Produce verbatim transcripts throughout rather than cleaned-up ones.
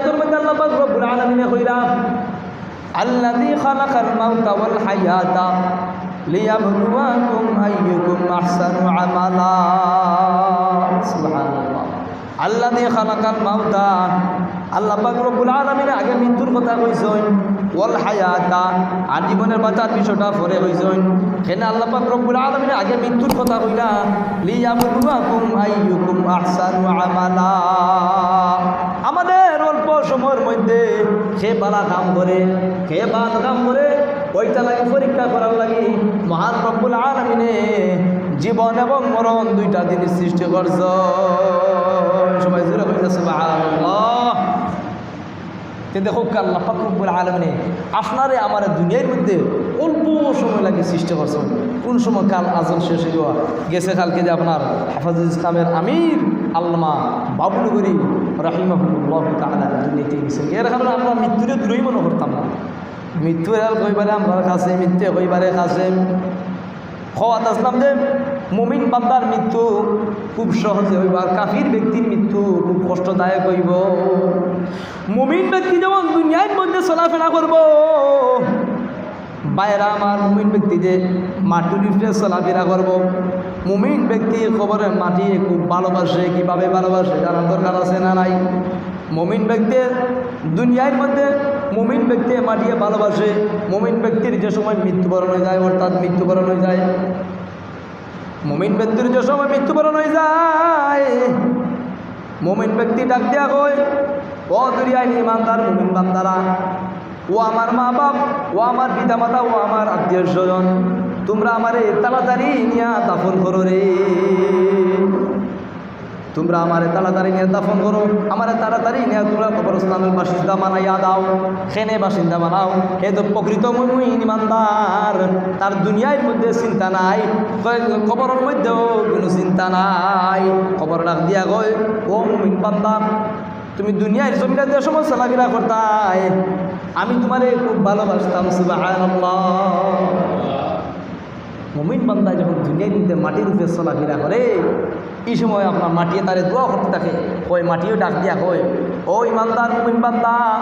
এর মধ্যে আল্লাহ পাক রব্বুল আলামিনে কইরা, "আল্লাযী খালাকাল মাউতা ওয়াল হায়াতা লিয়াবলুয়াকুম আইয়ুকুম আহসানু আমালা।" সুবহানাল্লাহ। "আল্লাযী খালাকাল মাউতা", আল্লাহ পাক রব্বুল আলামিনে আগে মৃত্যুর কথা কইছইন, "ওয়াল হায়াতা", আর জীবনের বাঁচার বিষয়টা পরে কইছইন। কেনে আল্লাহ পাক রব্বুল আলামিনে আগে মৃত্যুর কথা কইলা, "লিয়াবলুয়াকুম আইয়ুকুম আহসানু আমালা।" আমাদের অল্প সময়ের মধ্যে কে ভালা কাম করে, কে বাদ কাম করে, ওইটা লাগি পরীক্ষা করার লাগি মহান রব্বুল আলামিনে জীবন এবং মরণ দুইটা জিনিস সৃষ্টি করছইন। সবাই জোরে কইতা সুবহানাল্লাহ। তে দেখউক্কা, আল্লাহ পাক রব্বুল আলামিনে আপনারে আমারে দুনিয়ার মধ্যে অল্প সময় লাগি সৃষ্টি করছইন। কোন সময় কাল আজল শেষ অইবো? গেছে কালকে যে আপনার হেফাজুল ইসলামের আমির আল্লামা বাবুনগরী রাহিমাহুল্লাহু তাআলা দুনিয়া থাকি গেছইন। এর কারণে আমরা মৃত্যুরে দূরই মনে করতাম না। মৃত্যু এরা কইবারে আমরার কাছে, মৃত্যু কইবারে কাছে। কওয়াত আসলাম যে মুমিন বান্দার মৃত্যু খুব সহজে অইবো, আর কাফির ব্যক্তির মৃত্যু খুব কষ্টদায়ক অইবো। মুমিন ব্যক্তি যখন দুনিয়ার মধ্যে চলাফেরা করবো, ভাইরা আমার, মুমিন ব্যক্তি যে মাটির উপরে চলাফেরা করবো, মুমিন ব্যক্তি কবরের মাটিয়ে খুব ভালোবাসে। কিভাবে ভালোবাসে জানার দরকার আছে না নাই? মুমিন ব্যক্তি দুনিয়ার মধ্যে মুমিন ব্যক্তি মাটিয়ে ভালোবাসে। মুমিন ব্যক্তির যে সময় মৃত্যুবরণ অই যায়, অর্থাৎ মৃত্যুবরণ অই যায়, মুমিন ব্যক্তির যে সময় মৃত্যুবরণ অই যায়, মুমিন ব্যক্তি ডাক দিয়া কয়, "ও দুনিয়ার ইমানদার মুমিন বান্দারা, ও আমার মা বাপ, ও আমার পিতা মাতা, ও আমার আত্মীয় স্বজন, তুমরা আমারে তাড়াতাড়ি নিয়া দাফন করো রে।" তুমরা আমারে তাড়াতাড়ি নিয়া দাফন করো, আমারে তাড়াতাড়ি নিয়া তুমরা কবরস্থানের বাসিন্দা বানাইয়া দাও, কেনে বাসিন্দা বানাও। হে তো প্রকৃত মুমিন ইমানদার, তার দুনিয়ার মধ্যে চিন্তা নাই, কবরের মধ্যেও কোনো চিন্তা নাই। কবর ডাক দিয়া কয়, "ও মুমিন বান্দা, তুমি দুনিয়ার জমিনে যে সময় চলাফেরা করতায়, আমি তুমারে খুব ভালোবাসতাম।" সুবহানাল্লাহ। মুমিন বান্দা যখন দুনিয়ার মধ্যে মাটির উপরে চলাফেরা করে, এই সময় আপনার মাটিয়ে তারে দোয়া করতে থাকে। কয়, মাটিও ডাক দিয়া কয়, "ও ইমানদার মুমিন বান্দা,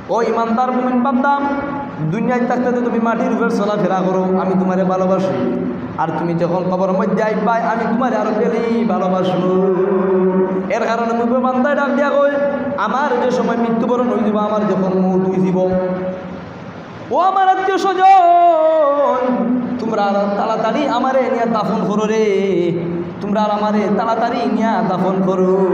ও ইমানদার মুমিন বান্দা, দুনিয়ায় থাকতে তো তুমি মাটির উপরে চলাফেরা করো, আমি তুমারে ভালোবাসি। আর তুমি যখন কবর মধ্যে আইবায়, আমি তুমারে আরো বেশি ভালোবাসবো।" এর কারণে মুমিন বান্দায় ডাক দিয়া কয়, "আমার যে সময় মৃত্যুবরণ অই যিবো, আমার যখন মউত অই যিবো, ও আমার আত্মীয় স্বজন, তুমরা তাড়াতাড়ি আমারে নিয়া দাফন করো রে, তুমরা আমারে তাড়াতাড়ি নিয়া দাফন করো।"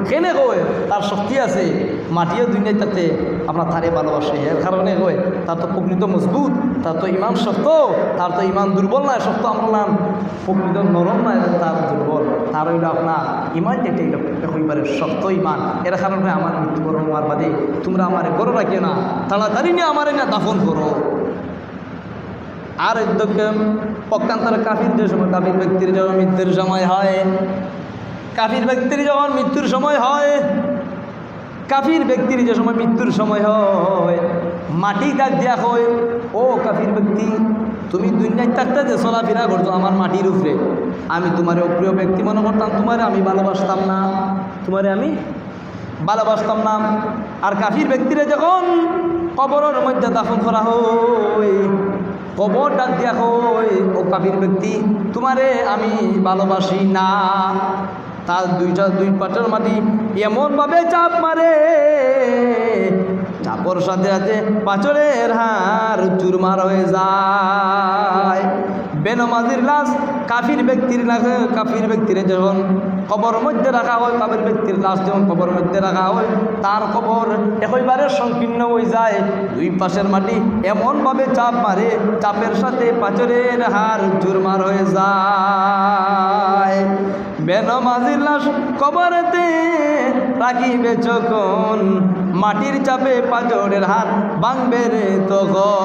কেনে কয়, তার শক্তি আছে, মাটিও দুনিয়ায় থাকতে আপনার তারে ভালোবাসে, এর কারণে কয়, তার তো প্রকৃত মজবুত, তার তো ইমান শক্ত, তার তো ইমান দুর্বল নায়, শক্ত আমরার প্রকৃত নরম নায়, তার দুর্বল, তার অইলো আপনার ইমান যেটা, এটা একেবারে শক্ত ইমান। এর কারণে আমার মৃত্যুবরণ অওয়ার বাদে তুমরা আমারে ঘরো রাখিও না, তাড়াতাড়ি নিয়া আমারে নিয়া দাফন করো। আর একদিকে পক্ষান্তরে কাফির যে সময়, কাফির ব্যক্তির যখন মৃত্যুর সময় হয়, কাফির ব্যক্তির যখন মৃত্যুর সময় হয়, কাফির ব্যক্তির যে সময় মৃত্যুর সময় হয়, মাটি ডাক দিয়া কয়, "ও কাফির ব্যক্তি, তুমি দুনিয়ায় থাকতে যে চলাফেরা করছো আমার মাটির উপরে, আমি তুমারে অপ্রিয় ব্যক্তি মনে করতাম, তুমারে আমি ভালোবাসতাম না, তুমারে আমি ভালোবাসতাম না।" আর কাফির ব্যক্তিরে যখন কবরের মধ্যে দাফন করা হয়, কবর ডাক দিয়া কয়, "ও কাফির ব্যক্তি, তুমারে আমি ভালোবাসি না।" তার দুইটা, দুই পাশের মাটি এমনভাবে চাপ মারে, চাপর সাথে সাথে পাথরের হাড় চুরমার হয়ে যায়। বেনমাজির লাশ, কাফির ব্যক্তির লাশ, কাফির ব্যক্তিরে যখন কবর মধ্যে রাখা হয়, কাফির ব্যক্তির লাশ যখন কবর মধ্যে রাখা হয়, তার কবর একেবারে সংকীর্ণ হয়ে যায়। দুই পাশের মাটি এমনভাবে চাপ মারে, চাপের সাথে পাথরের হাড় চুরমার হয়ে যায়। বেনমাজির লাশ কবরেতে রাখিবে যখন, মাটির চাপে পাথরের হাড় ভাঙবে রে তখন।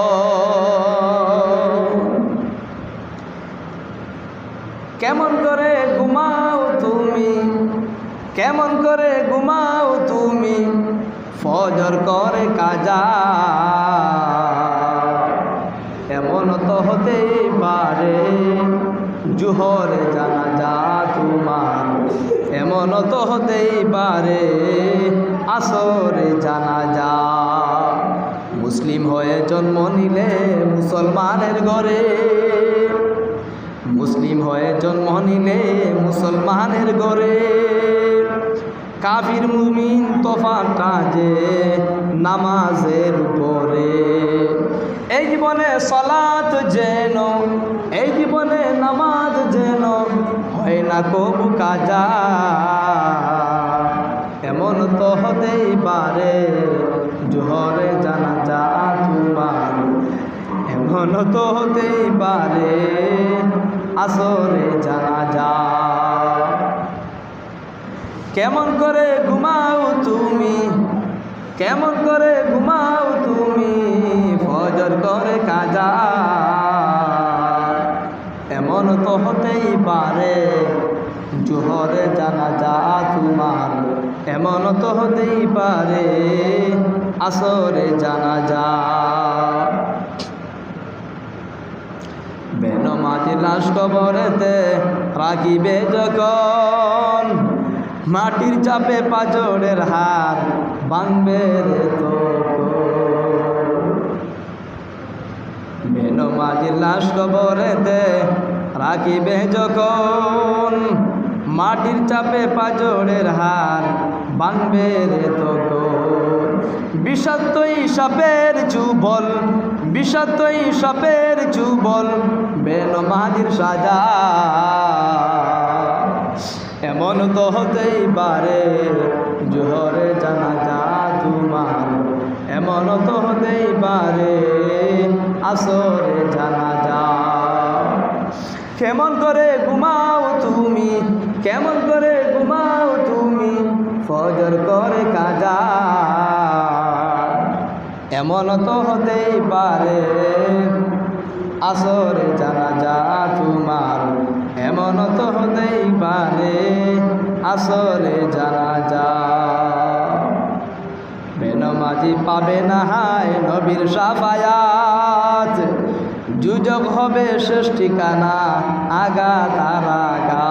কেমন করে ঘুমাও তুমি, কেমন করে ঘুমাও তুমি, ফজর করে কাজা। এমন তো হতেই পারে জোহর জানাজা তোমার, এমন তো হতেই পারে আসরে জানাজা। মুসলিম হয়ে জন্ম নিলে মুসলমানের ঘরে, মুসলিম হয়ে জন্ম নিলে মুসলমানের ঘরে, কাফির মুমিন তফাতটা যে নামাজের উপরে। এই জীবনে সালাত যেন, এই জীবনে নামাজ যেন হয় না কবু কাজা। এমন তো হতেই পারে জোহরে জানাজা তোমার, এমন তো হতেই পারে আসরে জানাজা। কেমন করে ঘুমাও তুমি, কেমন করে ঘুমাও তুমি ফজর করে কাজা? এমন তো হতেই পারে জোহরে জানাজা তোমার, এমন তো হতেই পারে আসরে জানাজা। বেনমাজি লাশ কবরেতে রাখিবে যখন, মাটির চাপে পাঁজরের হাড় ভাঙবে রে তখন। বেনমাজি লাশ কবরেতে রাখিবে যখন, মাটির চাপে পাঁজরের হাড় ভাঙবে রে তখন। বিষাক্ত এই সাপের চুবল, বিষাক্ত এই সাপের চুবল, বেনমাজির সাজা। এমন তো হতেই পারে জোহরে জানাজা তোমার, এমন তো হতেই পারে আসরে জানাজা। কেমন করে ঘুমাও তুমি, কেমন করে ঘুমাও তুমি ফজর করে কাজা? এমন তো হতেই পারে আসরে জানাজা তোমার, এমন তো হতেই পারে আসরে জানাজা। বেনমাজি পাবে না হায় নবীর শাফায়াত, দুজখ হবে শেষ ঠিকানা আগা তার আগা।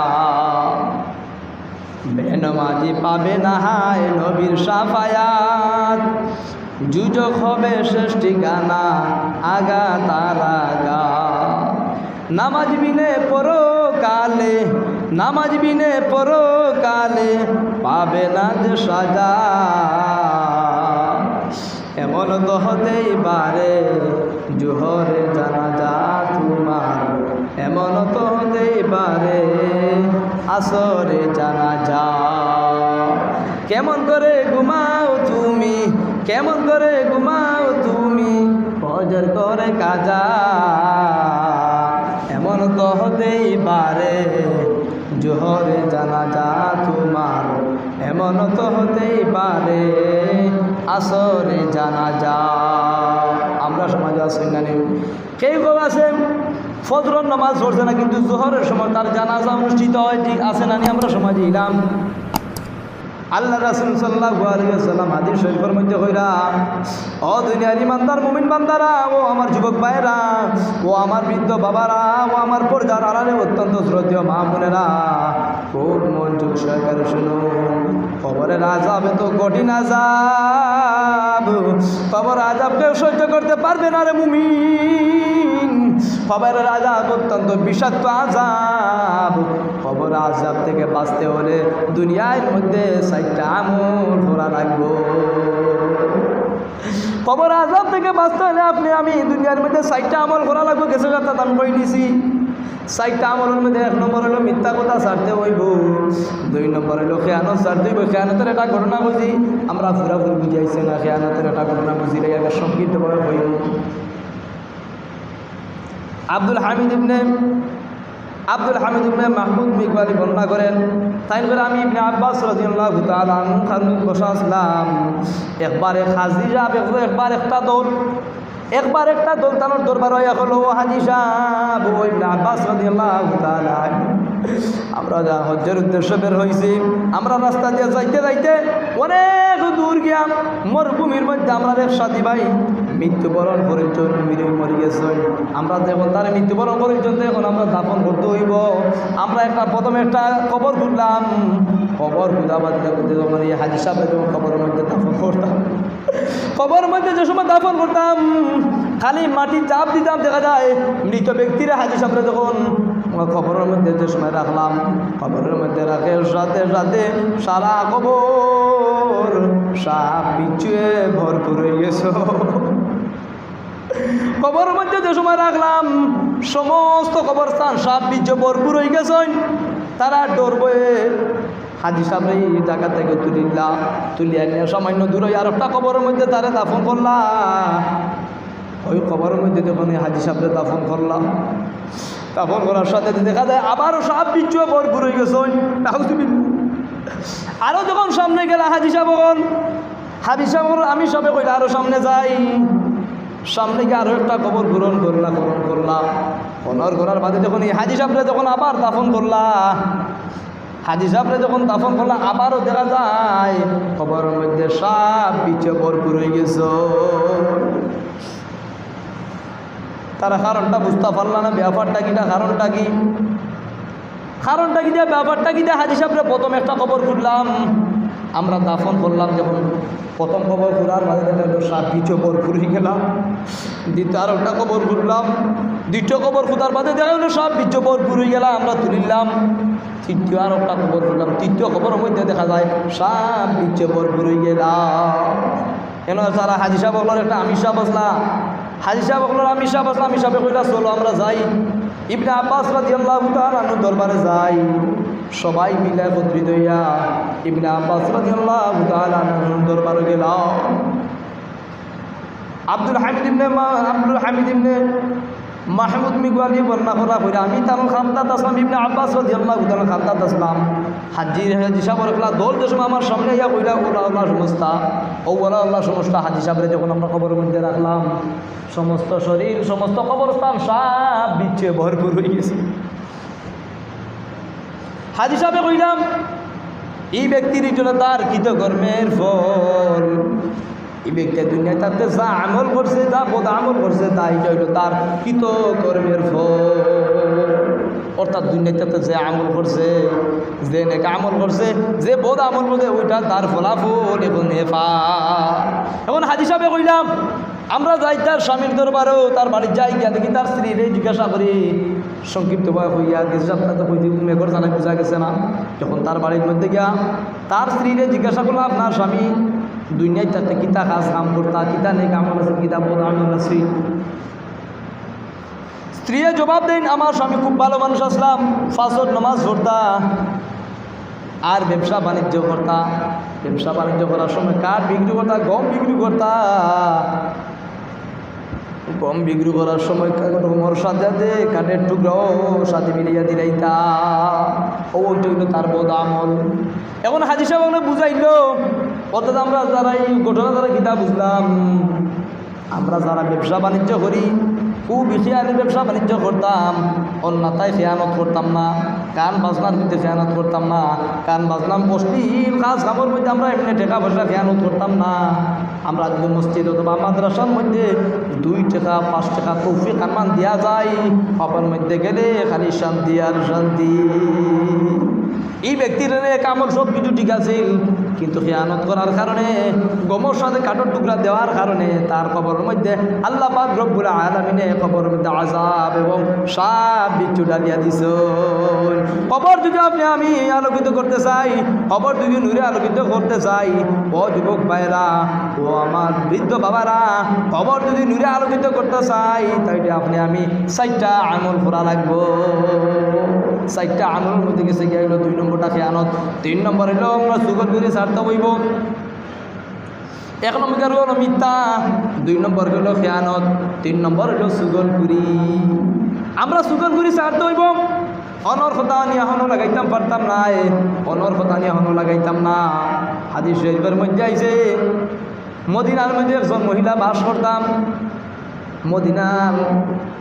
বেনমাজি পাবে না হায় নবীর শাফায়াত, দুজখ হবে শেষ ঠিকানা আগা তার আগা। নামাজ বিনে পরকালে, নামাজ বিনে পরকালে পাবে না যে সাজা। এমন তো হতেই পারে জোহরে জানাজা তোমার, এমন তো হতেই পারে আসরে জানাজা। কেমন করে ঘুমাও তুমি, কেমন করে ঘুমাও তুমি ফজর করে কাজা? এমন তো হতেই পারে জোহরে জানাজা তোমার, এমন তো হতেই পারে আসরে জানাজা। আমরা সমাজে আছি না নি? কেউ কেউ আছে ফজরর নামাজ পড়ছে না, কিন্তু জোহরের সময় তার জানাজা অনুষ্ঠিত হয়, ঠিক আছে না নি? আমরা সমাজে ইলাম। আল্লাহ রাসূল সাল্লাল্লাহু আলাইহি ওয়াসাল্লাম হাদিস শরীফের মধ্যে কইরা, ও দুনিয়ার ইমানদার মুমিন বান্দারা, ও আমার যুবক ভাইরা, ও আমার বৃদ্ধ বাবারা, ও আমার পর্দার আড়ালে অত্যন্ত শ্রদ্ধেয় মা বোনেরা, খুব মনোযোগ সহকারে শুনুন। কবরের আযাব তো কঠিন আযাব, কবর আযাব কেউ সহ্য করতে পারবে না রে মুমিন। কবরের আযাব অত্যন্ত বিষাক্ত আযাব। কবর আযাব থেকে বাঁচতে হলে দুনিয়ার মধ্যে চাইরটা আমল করা লাগবো। কবর আযাব থেকে বাঁচতে হলে আপনি আমি দুনিয়ার মধ্যে চাইরটা আমল করা লাগবো। গেছে সপ্তাহে আমি কই দিছি, চাইরটা আমলের মধ্যে এক নম্বর হইলো মিথ্যা কথা ছাড়তে হইবো, দুই নম্বর হইলো খেয়ানত ছাড়তে হইবো। খেয়ানতের একটা ঘটনা কইছি, আমরা পুরাপুরি বুঝাইছি না, খেয়ানতের একটা ঘটনা বুঝিলে আগে সংক্ষিপ্তভাবে কইব। আব্দুল হামিদ ইবনে, আব্দুল হামিদ ইবনে মাহমুদ মিকবালি বর্ণনা করেন, তাইন কইরা আমি ইবনে আব্বাস রাদিয়াল্লাহু তাআলা আনহু খানুত বসা আছলাম। একবারে কাজী সাব, একবার একটা দল, একবার একটা দল তানর দরবার আইয়া কইলো, "ও হাজী সাব, ও ইবনে আব্বাস রাদিয়াল্লাহু তাআলা আনহু, আমরা যা হজ্জের উদ্দেশ্যে বের হইছি, আমরা রাস্তা দিয়া যাইতে যাইতে অনেক দূর গিয়া মরুভূমির মধ্যে আমরার এক সাথী ভাই মৃত্যুবরণ করিলছইন, মরি, মরি গেছইন। আমরা যখন তারে মৃত্যুবরণ করিলছইন, তখন আমরা দাফন করতে হইবো। আমরা একটা, প্রথমে একটা কবর খুঁড়লাম, কবর খুঁড়া বাদ দিয়া যখন এই হাজী সাব যখন কবরের মধ্যে দাফন করতাম। কবরর মধ্যে যে সময় দাফন করতাম, খালি মাটি চাপ দিতাম, দেখা যায় মৃত ব্যক্তিরে, হাজি সাবরে যখন কবরর মধ্যে যে সময় রাখলাম, কবরর মধ্যে রাখার সাথে সাথে সারা কবর সাপ বিচ্ছুয়ে ভরপুর অইগেছে। কবরর মধ্যে যে সময় রাখলাম, সমস্ত কবরস্থান সাপ বিচ্ছুয়ে ভরপুর অইগেছে। তারা ডর ভয়ে হাজি সাবরে ই জাগা থাকি তুলিলা, তুলি আনিয়া সামান্য দূরে আরোকটা কবরর মধ্যে তারে দাফন করলা। ওই কবরর মধ্যে যখন এই হাজি সাবরে দাফন করলা, দাফন করার সাথে দেখা যায় আবারও সাপ বিচ্ছুয়ে ভরপুর অইগেছে। নাউজুবিল্লাহ। আরো যখন সামনে গেলা হাজি সাব, তখন হাজি সাব, আমির সাবে কইলা, "আরো সামনে যাই।" সামনে গিয়া আরো একটা কবর খনন করলা, খনন করলা। খনন করার বাদে যখন এই হাজি সাবরে যখন আবার দাফন করলা, হাজি সাবরে যখন দাফন করলা, আবারও দেখা যায় কবরর মধ্যে সাপ বিচ্ছুয়ে ভরপুর অইগেছে। তারা কারণটা বুঝতা পারলা না, ব্যাপারটা কিতা, কারণটা কি? কারণটা কিতা, ব্যাপারটা কিতা? হাজি সাবরে প্রথম একটা কবর খুঁড়লাম, আমরা দাফন করলাম, যখন প্রথম কবর খোঁড়ার বাদে দেখা গেল সাপ বিচ্ছুয়ে ভরপুর অইগেলা। দ্বিতীয় আরোকটা কবর খুঁড়লাম, দ্বিতীয় কবর খোঁড়ার বাদে দেখা গেল সাপ বিচ্ছুয়ে ভরপুর অইগেলা, আমরা তুলিলাম। তৃতীয় আরোকটা কবর খোঁড়লাম, তৃতীয় কবরর মধ্যে দেখা যায় সাপ বিচ্ছুয়ে ভরপুর অইগেলা। এন তারা হাজি সাব অকলর একটা আমির সাব আছলা, হাজি সাব অকলর আমির সাব আছলা, আমির সাবে কইলা, "চলো আমরা যাই।" ইবনে আব্বাস রাদিয়াল্লাহু তাআলা আনহুর দরবারে যাই। সবাই মিলে একত্রিত অইয়া ইবনে আব্বাস রাদিয়াল্লাহু তাআলা আনহুর দরবারে গেলাম। আব্দুল হামিদ ইবনে মা-, আব্দুল হামিদ ইবনে মাহমুদ মিগওয়ালি বর্ণনা করা কইরা, আমি তান খান্দাত আছলাম, ইবনে আব্বাস রাদিয়াল্লাহু তাআলা খান্দাত আছলাম। হাজি, হাজি সাবর একলা দল যে সময় আমার সামনে আইয়া কইলা, "ওলা, ওলা সংস্থা, ও ওলা, ওলা সংস্থা।" হাজি সাবরে যখন আমরা কবরর মধ্যে রাখলাম, সমস্ত শরীর, সমস্ত কবরস্থান সাপ বিচ্ছুয়ে ভরপুর অইগেছে। হাজি সাবে কইলাম, "ই ব্যক্তির ইটা অইলো তার কৃতকর্মের ফল।" ই ব্যক্তি দুনিয়াত থাকতে যা আমল করছে, যা বদ আমল করছে, তা ইটা অইলো তার কৃতকর্মের ফল। অর্থাৎ দুনিয়াত থাকতে যে আমল করছে, যে নেক আমল করছে, যে বদ আমল করছে, ওইটা তার ফলাফল এখন এফা। এখন হাজি সাবে কইলাম, আমরা যাই তার স্বামীর দরবারো, তার বাড়িত যাই, গিয়া দেখি তার স্ত্রীরে জিজ্ঞাসা করি, সংক্ষিপ্তভাবে কইয়া গেছে, আপনার তো কইতে মেঘর জ্বালায় বুঝা গেছে না। যখন তার বাড়ির মধ্যে গিয়া তার স্ত্রীরে জিজ্ঞাসা করলো, "আপনার স্বামী দুনিয়াত থাকতে কিতা কাজ কাম করতা, কিতা নেক আমল আছে, কিতা বদ আমল আছে?" স্ত্রীয়ে জবাব দেন, "আমার স্বামী খুব ভালো মানুষ আছলা, পাঁচ ওয়াক্ত নামাজ পড়তা, আর ব্যবসা বাণিজ্য করতা। ব্যবসা বাণিজ্য করার সময় কাঠ বিক্রি করতা, গম বিক্রি করতা।" গম বিক্রি করার সময় গমর সাথে সাথে কাঠের টুকরাও সাথে মিলাইয়া দিলাইতা। ও, ওইটা অইলো তার বদ আমল। এখন হাজি সাব অকলে বুঝাইলো, অর্থাৎ আমরা যারা ই ঘটনা যারা কিতা বুঝলাম, আমরা যারা ব্যবসা বাণিজ্য করি, খুব বেশি আনি ব্যবসা বাণিজ্য করতাম, অন্যতায় খেয়ানত করতাম না, গান বাজনার মধ্যে খেয়ানত করতাম না, গান বাজনা অশ্লীল কাজ কামর মধ্যে আমরা এমনি টেকা পয়সা খেয়ানত করতাম না। আমরা যদি মসজিদ অথবা মাদ্রাসার মধ্যে দুই টেকা, পাঁচ টেকা তৌফিক আমান দিয়া যাই, হকর মধ্যে গেলে খালি শান্তি আর শান্তি। ই ব্যক্তির নেক আমল সব কিছু ঠিক আছিল, কিন্তু খেয়ানত করার কারণে, গমর সাথে কাঠর টুকরা দেওয়ার কারণে তার কবরর মধ্যে আল্লাহ পাক রব্বুল আলামিনে কবরর মধ্যে আযাব এবং সাপ বিচ্ছু ডালিয়া দিছইন। কবর যদি আপনি আমি আলোকিত করতে চাই, কবর যদি নূরে আলোকিত করতে চাই, ও যুবক ভাইরা, ও আমার বৃদ্ধ বাবারা, কবর যদি নূরে আলোকিত করতে চাই, তাইলে আপনি আমি চাইরটা আমল করা লাগবো। চাইরটা আমলর মধ্যে গেছে গিয়া অইলো দুই নম্বরটা খেয়ানত, তিন নম্বর অইলো আমরা চুগলখুরি ছাড়তে অইবো। এক নম্বর অইলো মিথ্যা, দুই নম্বর অইলো খেয়ানত, তিন নম্বর অইলো চুগলখুরি। আমরা চুগলখুরি ছাড়তে অইবো। অনর কথা আনি এখনো লাগাইতাম পারতাম না, এ, অনর কথা আনি এখনো লাগাইতাম না। হাদিস শরীফর মধ্যে আইছে, মদিনার মধ্যে একজন মহিলা বাস করতা। মদিনার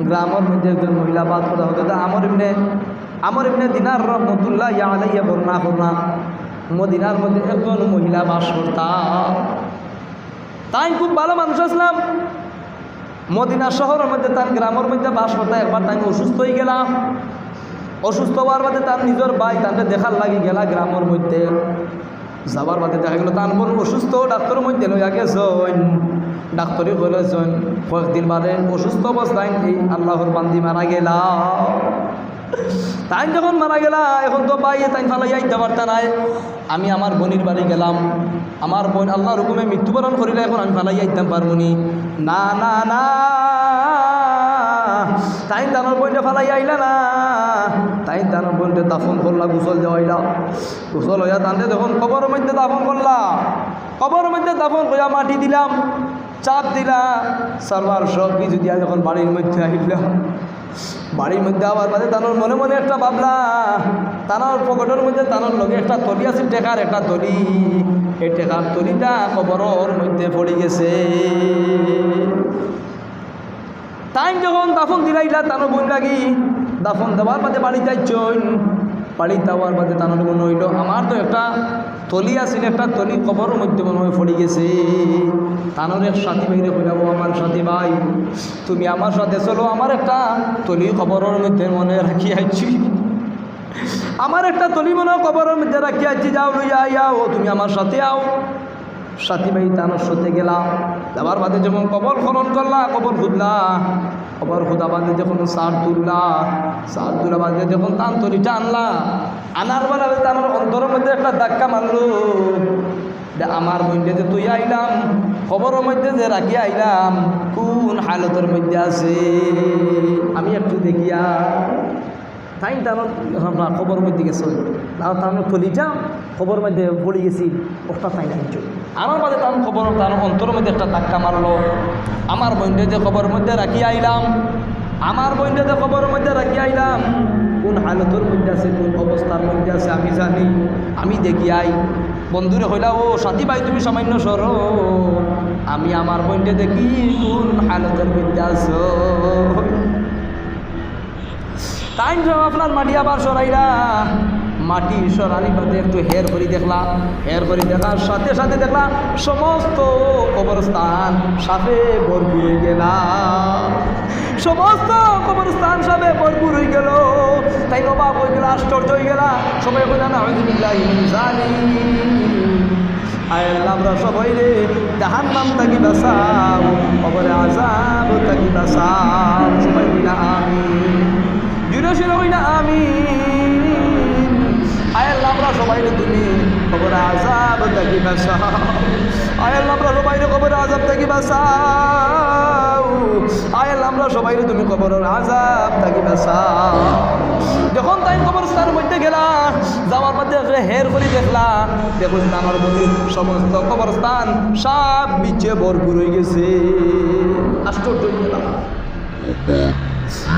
গ্রামর মধ্যে একজন মহিলা বাস করতা, হযরত আমর ইবনে, আমর ইবনে দিনার রহমতুল্লাহি আলাইহি বর্ণনা কররা। মদিনার মধ্যে একজন মহিলা বাস করতা, তাইন খুব ভালো মানুষ আছলা। মদিনা শহরর মধ্যে তান গ্রামর মধ্যে বাস করতা, একবার তাইন অসুস্থ অইগেলা। অসুস্থ অওয়ার বাদে তান নিজর ভাই তানরে দেখার লাগি গেলা গ্রামর মধ্যে। যাবার বাদে দেখা গেল তান বোন অসুস্থ, ডাক্তরর মধ্যে লইয়া গেছইন। ডাক্তরে কইছইন, কয়েকদিন বাদে অসুস্থ অবস্থায় এই আল্লাহর বান্দি মারা গেলা। তাইন যখন মারা গেলা, এখন তো ভাইয়ে তাইন ফালাইয়া আইতা পারতা নায়। আমি আমার বইনর বাড়ি গেলাম, আমার বইন আল্লাহর হুকুমে মৃত্যুবরণ করিলা, এখন আমি ফালাইয়া আইতাম পারমুনি? না, না, না। তাইন তানর বইনরে ফালাইয়া আইলা না, তাইন তানর বইনরে দাফন করলা, গোসল দেওয়াইলা। গোসল অইয়া তানরে যখন কবরর মধ্যে দাফন করলা, কবরর মধ্যে দাফন করিয়া মাটি দিলাম, চাপ দিলা, সালোয়ার সব কিছু দিয়া যখন বাড়ির মধ্যে আইলা, বাড়ির মধ্যে আবার বাদে তানর মনে মনে একটা ভাবলা, তানর পকেটর মধ্যে তানর লগে একটা থলি আছিল, টেকার একটা থলি, এই টেকার থলিটা কবরর মধ্যে পড়ি গেছে। তাইন যখন দাফন দিলাইলা তানর বইন লাগি, দাফন দেওয়ার বাদে বাড়িত আইছইন, বাড়িত আওয়ার বাদে তানর মনে অইলো, আমার তো একটা থলি আছিল, একটা থলি কবরর মধ্যে মনে হয় পড়ি গেছে। তানর এক সাথী ভাইরে কইলা, ও আমার সাথী ভাই, তুমি আমার সাথে চলো, আমার একটা থলি কবরর মধ্যে মনে রাখি আইছি, আমার একটা থলি মনে হয় কবরর মধ্যে রাখি আইছি, যাও লইয়া আইয়াও, তুমি আমার সাথে আও। সাথী ভাই তানর সাথে গেলা, যাবার বাদে যখন কবর খনন করলা, কবর খুদলা, কবর খুদা বাদে যখন সার তুললা, সার তুলা বাদে যখন তান থলিটা আনলা, আনার বেলা তানর অন্তরর মধ্যে একটা ধাক্কা মারলো যে আমার বইনরে যে থইয়া আইলাম, কবরর মধ্যে যে রাখি আইলাম, কোন হালতর মধ্যে আছে, আমি একটু দেখিয়া। তাইন তানর, আপনার, কবরর মধ্যে গেছইন, তানর থলিটা কবরর মধ্যে পড়ি গেছিল, ওটা তাইন আনছইন। আনার বাদে তান কবর, তান অন্তরর মধ্যে একটা ধাক্কা মারলো, আমার বইনরে যে কবরর মধ্যে রাখি আইলাম, আমার বইনরে যে কবরর মধ্যে রাখি আইলাম, কোন হালতর মধ্যে আছে, কোন অবস্থার মধ্যে আছে আমি জানি, আমি দেখি আই। বন্ধুরে কইলা, ও সাথী ভাই, তুমি সামান্য সরো, আমি আমার বইনরে দেখি কোন হালতর মধ্যে আছো। তাইন সব আপনার মাটি আবার সরাইলা, মাটি সরানি বাদে একটু হের করি দেখলা, হের করি দেখার সাথে সাথে দেখলা সমস্ত কবরস্থান সাপে ভরপুর অই গেলা, সমস্ত কবরস্থান সাপে ভরপুর অই গেল। তাইন অবাক অই গেলা, আশ্চর্য অই গেলা, সবাই কইলা, নাউযুবিল্লাহি মিন যালিক। আয় আল্লাহ, আমরা সবাইরে জাহান্নাম থাকি বাঁচাও, কবরে আযাব থাকি বাঁচাও। সবাই কইলা আমিন। জুরে সুরে কইলা আমিন। আয় আল্লাহ, আমরা সবাইরে তুমি কবরে আযাব থাকি বাঁচাও। আয় আল্লাহ, আমরা সবাইরে কবরে আযাব থাকি বাঁচাও। আয় আল্লাহ, আমরা সবাইরে তুমি কবরর আযাব থাকি বাঁচাও। যখন তাইন কবরস্থানর মধ্যে গেলা, যাওয়ার বাদে হের করি দেখলা, দেখইন তানর বইনর সমস্ত কবরস্থান সাপ বিছে ভরপুর অই গেছে। আশ্চর্য অই গেলা,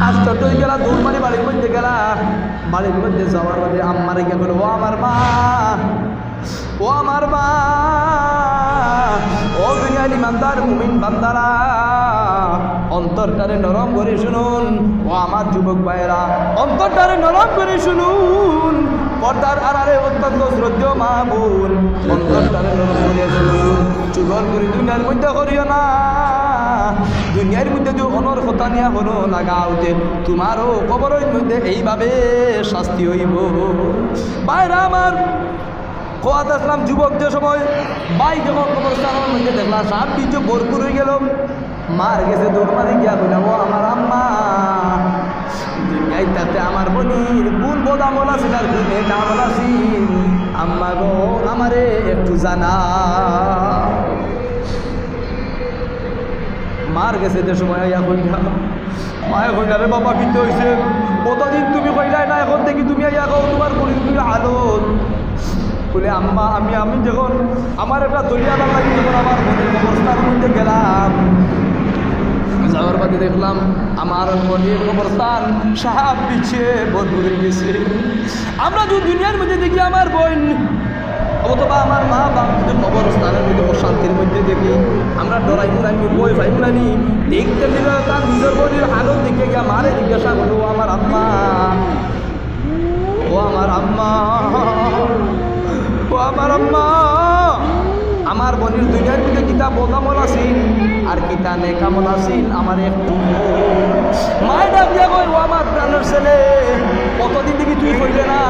আশ্চর্য অই গেলা, দৌড় মারি বাড়ির মধ্যে গেলা। বাড়ির মধ্যে যাওয়ার বাদে আম্মারে গিয়া কইলো, ও আমার মা, ও আমার মা, ও দুনিয়ার ইমানদার মুমিন বান্দারা, অন্তরটারে নরম করি শুনুন। ও আমার যুবক ভাইরা, অন্তরটারে নরম করি শুনুন। পর্দার আড়ালে অত্যন্ত শ্রদ্ধেয় মা বোন, অন্তরটারে নরম করি শুনুন। চুগল করি দুনিয়ার মধ্যে করিও না। দুনিয়ার মধ্যে যদি অনর কথা নিয়া কোনো লাগাও তে তুমারও কবরর মধ্যে এইভাবে শাস্তি অইবো। ভাইরা আমার, কওয়াত আছলাম যুবক যে সময়, ভাই যখন কবরস্থানর মধ্যে দেখলা সাপ বিছে ভরপুর অই গেল, মার গেছে দৌড় মারি গিয়া কইলা, ও আমার আম্মা, দুনিয়াত থাকতে আমার বইনর কোন বদ আমল আছিল আর কোন নেক আমল আছিল, আম্মা গো, আমারে একটু জানা। মার গেছে যে সময় আইয়া কইলা, মায়ে কইলা, রে বাবা, কিতা অইছে? কতদিন তুমি কইলায় না, এখন দেখি তুমি আইয়া কও তুমার বইনর কি হালত। কইলে, আম্মা, আমি, আমি যখন আমার একটা থলি আনার লাগি যখন আমার বইনর কবরস্থানর মধ্যে গেলাম, যাওয়ার বাদে দেখলাম আমার বইনর কবরস্থান সাপ বিছে ভরপুর অই গেছে। আমরা যদি দুনিয়ার মধ্যে দেখি আমার বইন অথবা আমার মা বাপ যদি কবরস্থানর মধ্যে অশান্তির মধ্যে দেখি, আমরা ডরাইমু না নি, ভয় পাইমু না নি? দেখতে দিলে তার নিজর বইনর হালত দেখিয়া গিয়া মারে জিজ্ঞাসা করলো, ও আমার আম্মা, ও আমার আম্মা, ও আমার আম্মা, আমার বইনর দুনিয়ার মধ্যে কিতা বদ আমল আছিল আর কিতা নেক আমল আছিল, আমারে একটু কও। মায়ে ডাক দিয়া কয়, ও আমার প্রাণর ছেলে, কতদিন দেখি তুই কইলে না,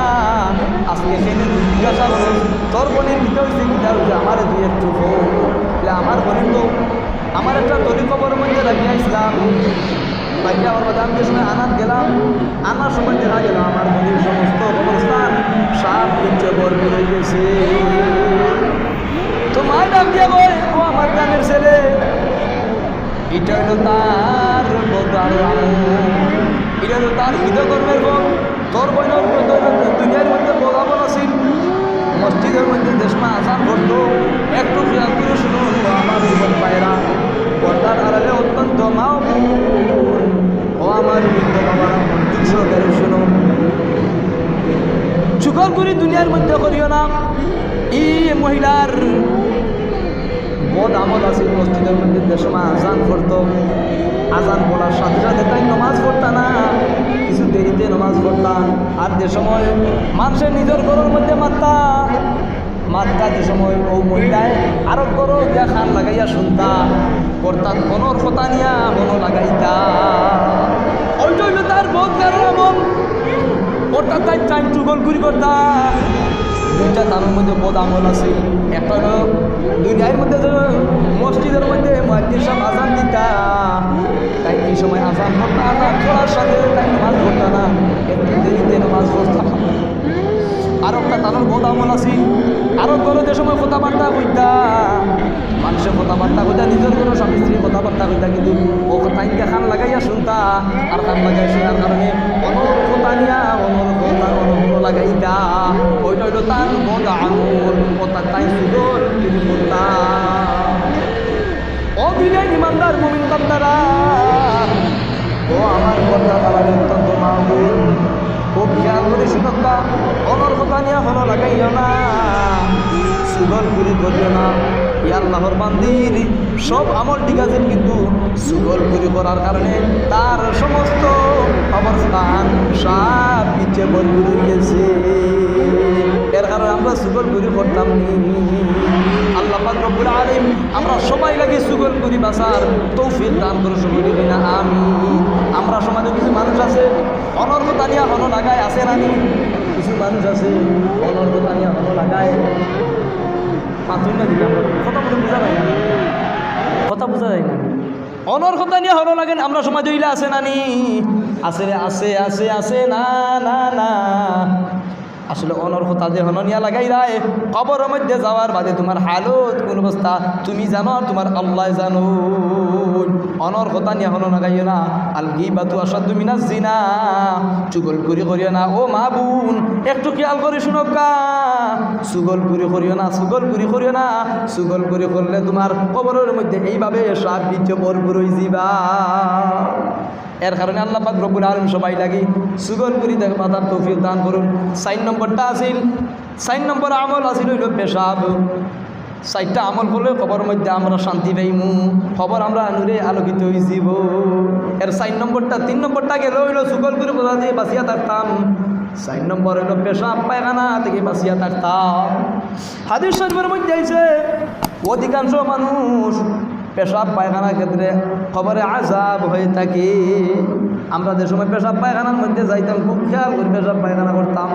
এখানে জিজ্ঞাসা করো, "তোর বোনের কিতা অইছে, কিতা অইছে, আমারে তুই একটু কও।" বলে, "আমার বোনের তো, আমার একটা তলি কবরর মধ্যে রাখিয়া আইছলাম, রাখিয়া আবার বাদে আমি যে সময় আনাত গেলাম, আনার সময় দেখা গেল আমার বোনের সমস্ত কবরস্থান সাপ বিচ্ছে ভরপুর অই গেছে।" তো মায় ডাক দিয়া কয়, "ও আমার জানের ছেলে, ইটা অইলো তার বদ আমল, ইটা অইলো তার কৃতকর্মের ফল। তোর বোনর দুনিয়ার মধ্যে বদ আমল আছিল, মসজিদর মধ্যে যে সময় আজান পড়তো, একটু খেয়াল করি হুনো, ও আমার যুবক ভাইরা, পর্দার আড়ালে অত্যন্ত মা ও বোন, ও আমার বৃদ্ধ বাবারা, মনোযোগ সহকারে হুনো, চুগলখুরি দুনিয়ার মধ্যে করিও না।" ই মহিলার বদ আমল আছিল, মসজিদর মধ্যে যে সময় আজান পড়তো, আজান পড়ার সাথে সাথে তাইন নমাজ পড়তা না, কিছু দেরিতে নমাজ পড়তা। আর যে সময় মানষে নিজর ঘরর মধ্যে মাততা, মাততা যে সময় অউ মহিলায় আরক ঘরো গিয়া কান লাগাইয়া হুনতা, অর্থাৎ অনর কথা নিয়া হনো লাগাইতা। অইটা অইলো তার বদ কারণ আমল। অর্থাৎ তাইন, তাইন চুগলখুরি করতা। দুইটা তার মধ্যে বদ আমল আছিল। একটা অইলো দুনিয়ার মধ্যে যে মসজিদর মধ্যে মুয়াজ্জিন সাব আজান দিতা, তাইন ই সময় আজান পড়তা, আজান পড়ার সাথে তাইন নমাজ পড়তা না, একটু দেরিতে নমাজ পড়তা। আরকটা তানর বদ আমল আছিল, আরক ঘরো যে সময় কথাবার্তা কইতা, মানষে কথাবার্তা কইতা, নিজর ঘরো স্বামী স্ত্রী কথাবার্তা কইতা, কিন্তু অউ তাইন গিয়া কান লাগাইয়া হুনতা, আর কান লাগাই হুনার কারণে অনর কথা নিয়া, অনর কথা, অনর কথা লাগাইতা। অইটা অইলো তার বদ আমল, অর্থাৎ তাইন চুগলখুরি করতা। ও দিলেন ইমানদার মুমিন বান্দারা, ও আমার কথা তালার অত্যন্ত মাহবুব, খুব খেয়াল করি হুনউক্কা, অনর কথা নিয়া হনো লাগাইও না, চুগলখুরি করিও না। ই আল্লাহর বান্দির সব আমল ঠিক আছে, কিন্তু চুগলখুরি করার কারণে তার সমস্ত কবরস্থান সাপ বিচ্ছে ভরপুর অই গেছে। এর কারণে আমরা চুগলখুরি করতাম নি। আল্লাহ পাক রব্বুল আলামিন আমরা সবাই লাগি চুগলখুরি বাচার তৌফিক দান করো, সকলে কই না আমিন। আমরা সমাজো কিছু মানুষ আছে, অনর কথা নিয়া হনো লাগায়, আছে না নি? কিছু মানুষ আছে, অনর কথা নিয়া হনো লাগায়। মাতুন না দিকে আমরা কথা বলে বুঝা যায় না, কথা বুঝা যায় না। অনর কথা নিয়া হনো লাগাইন, আমরা সমাজো ইলা আছে না নি? আছে রে, আছে, আছে, আছে, না, না, না। আসলে অনর কথা যে হনো নিয়া লাগাইরায়, কবরর মধ্যে যাওয়ার বাদে তুমার হালত কুন অবস্থা তুমি জানো, আর তুমার আল্লায় জানো। অনর কথা নিয়া হনো লাগাইও না। আল গীবাতু আশাদ্দু মিনাজ জিনা। চুগলখুরি করিও না। ও মা বোন, একটু খেয়াল করি হুনউক্কা। চুগলখুরি করিও না, চুগলখুরি করিও না। চুগলখুরি করলে তুমার কবরর মধ্যে এইভাবে সাপ বিচ্ছে ভরপুর অই যিবা। এর কারণে আল্লাহ পাক রব্বুল আলামিন সবাই লাগি চুগলখুরি থাকি বাচার তৌফিক দান করুন। চাইর নম্বরটা আছিল, চাইর নম্বর আমল আছিল অইলো পেশাব। চাইরটা আমল করলে কবরর মধ্যে আমরা শান্তি পাইমু, কবর আমরার নূরে আলোকিত অই যিবো। এর চাইর নম্বরটা, তিন নম্বরটা গেল অইলো চুগলখুরি করা থাকি বাচিয়া থাকতাম। চাইর নম্বর অইলো পেশাব পায়খানা থাকি বাচিয়া থাকতাম। হাদিস শরীফর মধ্যে আইছে, অধিকাংশ মানুষ পেশাব পায়খানার ক্ষেত্রে কবরে আযাব হয়ে থাকে। আমরা যে সময় পেশাব পায়খানার মধ্যে যাইতাম, খুব খেয়াল করি পেশাব পায়খানা করতাম।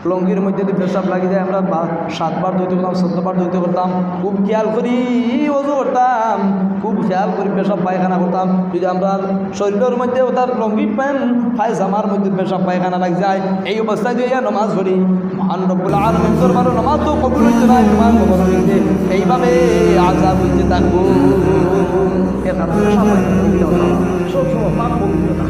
লুঙ্গির মধ্যে যদি পেশাব লাগি যায়, আমরা বা-, সাতবার ধৌত করতাম, চৌদ্দবার ধৌত করতাম, খুব খেয়াল করি অজু করতাম, খুব খেয়াল করি পেশাব পায়খানা করতাম। যদি আমরার শরীরর মধ্যে অর্থাৎ লুঙ্গি প্যান্ট পায়জামার মধ্যে পেশাব পায়খানা লাগি যায়, এই অবস্থায় যদি ইয়া নমাজ পড়ি, মহান রব্বুল আলামিন দরবারো নমাজ তো কবুল অইতো নায়, তুমার কবরর মধ্যে এইভাবে আযাব অইতে থাকবো। এর কারণে সব সময় পাক পবিত্র থাকো।